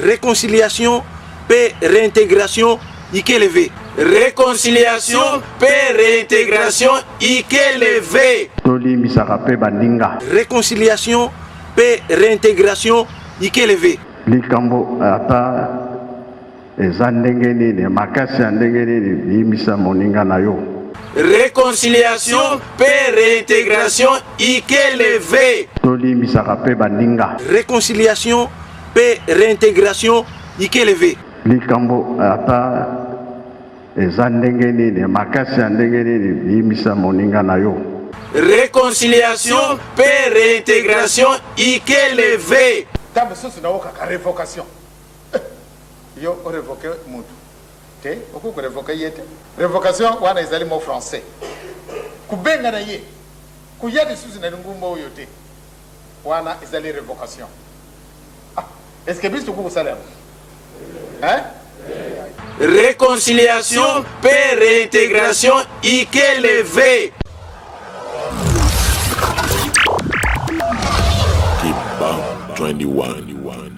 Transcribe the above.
Reconciliation pe reintégration ikeleve. Reconciliation pe reintégration ikeleve. Tolimbisaka pe baninga. Reconciliation pe reintégration ikeleve. Likambo ata eza ndenge nini, makasi ya ndenge nini, limbisa moninga na yo. Reconciliation pe reintégration ikeleve. Tolimbisaka pe baninga. Reconciliation pe reintégration ikeleve. Likambo ata eza ndenge nini, makasi ya ndenge nini, limbisa moninga na yo. Reconciliation pe reintégration ikeleve. Ntango mosusu naokaka revocation. Eh, yo orevoke mutu te, okoki korevoke ye te. Revocation wana ezali mot français. Kobengana ye, koya lisusu na lingumba oyo te, wana ezali revocation. Ah, est ce que biso tokoki kosala yango? Hein? Reconciliation pe reintégration ikeleve. Kimbangu 21.